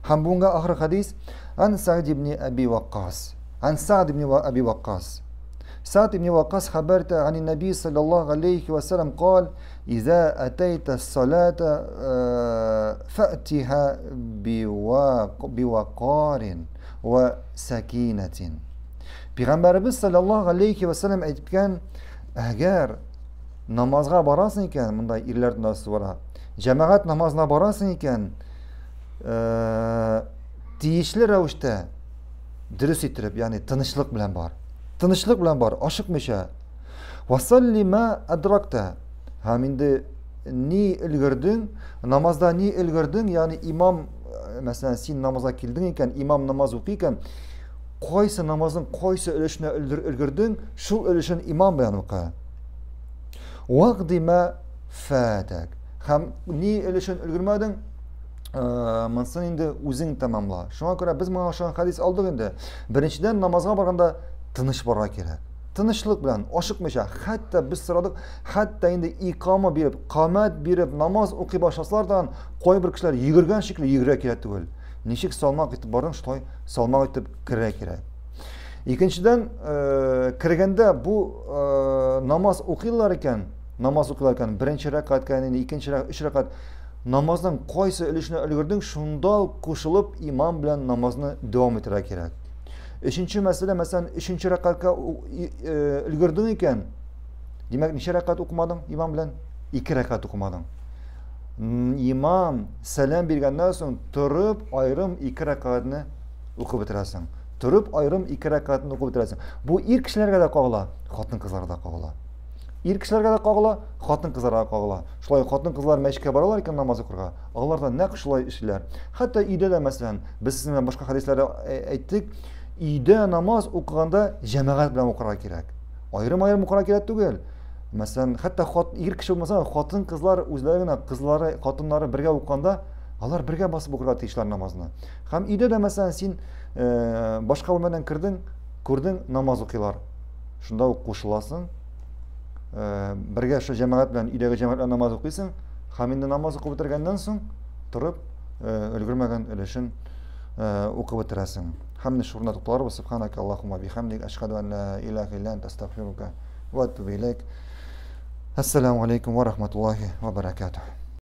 Һәм бүгенге ахыр хадис Ан Сa'д ибн Аби Ваккас. Ан Сa'д ибн Аби Ваккас. Сa'д ибн Ваккас хәбәр итә ани Наби саллаллаһу алейхи ва саллям кал: "Иза атайта ссалата фатиха бивакарин ва сакинатин". Пәйгамбәребез саллаллаһу алейхи ва саллям әйткән, әгәр намазга барасың икән, монда ирләр намазы бара. Җәмәгать намазына барасың икән, тиешле рәвештә дөрес иттереп, ягъни тынычлык белән бар. Тынычлык белән бар, ашыкмыйча. Васалли ма адракта. Һәм инде ни өлгердең, намазда ни өлгердең, ягъни имам, мәсәлән, син намазга килдең икән, имам намаз укый икән, кайсы намазның кайсы өлешенә өлгердең, шул өлешен имам белән укы. Вакди ма фатак. Һәм ни өлешен өлгермәдең, монысын инде үзең тәмамла. Шуңа күрә без моңа охшаган хәдис алдык инде. Беренчедән, намазга барганда тыныч барырга кирәк. Тынычлык белән, ашыкмыйча, хәтта без сорадык, хәтта инде икама биреп, камәт биреп, намаз укый башласалар да, кайбер кешеләр йөгергән шикелле йөгерә кирәк түгел. Ничек салмак итеп бардың, шулай салмак итеп керергә кирәк. Икенчедән, кергәндә бу намаз укыйлар икән, намаз укыйлар икән, беренче рәкатькә, инде икенче рәкать, өч рәкать, намазның кайсы өлешенә өлгердең, шунда ук кушылып имам белән намазны дәвам итәргә кирәк. Өченче мәсьәлә, мәсәлән, өченче рәкатькә өлгердең икән, димәк, ничә рәкать укымадың имам белән? Ике рәкать укымадың. Имам сәлам биргәннән соң торып аерым ике рәкатьне укып бетерәсең. Торып аерым ике рәкатьне укып бетерәсең. Бу ир кешеләргә дә кагыла, хатын-кызларга да кагыла. Ир кешеләргә дә кагыла, хатын-кызларга да кагыла. Шулай хатын-кызлар мәчеткә баралар икән намаз укырга, алар да нәкъ шулай эшлиләр. Хәтта өйдә дә, мәсәлән, без сезнең белән башка хәдисләрдә әйттек, өйдә намаз укыганда җәмәгать белән укырга кирәк. Аерым-аерым укырга кирәк түгел. Мәсәлән, хәтта хат, ир кеше булмаса, хатын-кызлар үзләре генә, кызлары, хатыннары бергә укыганда, алар бергә басып укырга тиешләр намазны. Һәм өйдә дә, мәсәлән, син башка бүлмәдән кердең, күрдең, намаз укыйлар. Шунда ук кушыласың, бергә шул җәмәгать белән, өйдәге җәмәгать белән намаз укыйсың, һәм инде намаз укып бетергәннән соң, торып, өлгермәгән өлешен укып бетерәсең. Һәм менә шурында тукталарбыз. Субханака Аллаһумма бихамдик, ашһаду ан ла илаһа илля анта, астагфирука ва атубу илейк. Ассаламу алейкум ва рахматуллахи ва баракатух.